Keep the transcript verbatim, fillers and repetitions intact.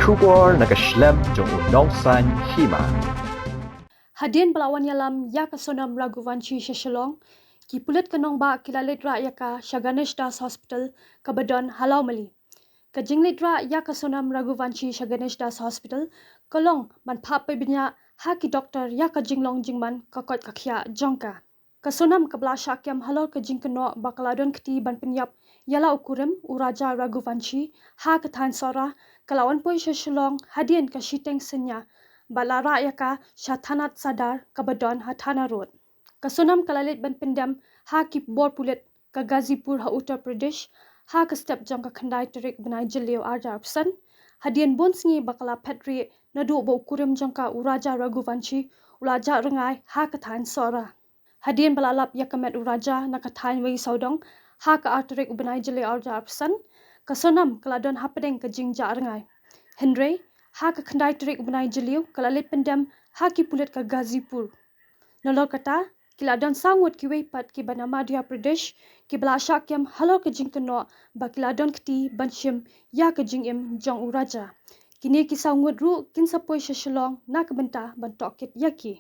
Khubor na ka shlem jong u nongsan hima. Hadien ba la wan ïalam ïa ka Sonam Raghuvanshi sha Shillong, ki pulit ka nongbah ki la leit rah ïa ka sha Ganesh Das Hospital kaba don ha Lawmali. Ka jingleit rah ïa ka Sonam Raghuvanshi sha Ganesh Das Hospital ka long ban phah pynbeit ha ki doktor ïa ka jinglong jingman ka koit ka khiah jong ka. Ka Sonam kaba la shah kem halor ka jingkynnoh ba ka la don kti ban pynïap ïa la u kurim u Raja Raghuvanshi ha ka thaiñ Sohra, ka la wan poi sha Shillong hadien ka shiteng synñia bad la rah ïa ka sha thanat Sadar kaba don ha Thana Road. Ka Sonam ka la leit ban pyndem ha ki bor pulit ka Ghazipur ha Uttar Pradesh ha ka step jong ka khyndai tarik bnai Jylliew arhajar arphew san, hadien bun sngi ba ka la phet rieh naduh ba u kurim jong ka u Raja Raghuvanshi u la jah rngai ha ka thaiñ Sohra. Hadien ba la lap ïa ka met u Raja na ka thaiñ Wei Sawdong ha ka ar tarik u bnai Jylliew arhajar arphew san, ka Sonam ka la don hapdeng ka jingjah rngai. Hynrei ha ka khyndai tarik u bnai Jylliew ka la leit pyndem ha ki pulit ka Ghazipur. Nalor kata, ki la don saw ngut kiwei pat kiba na Madhya Pradesh kiba la shah kem halor ka jingkynnoh ba ki la don kti ban shim ïa ka jingim jong u Raja. Kine ki saw ngut ruh kin sa poi sha Shillong na ka bynta ban tohkit ïa ki.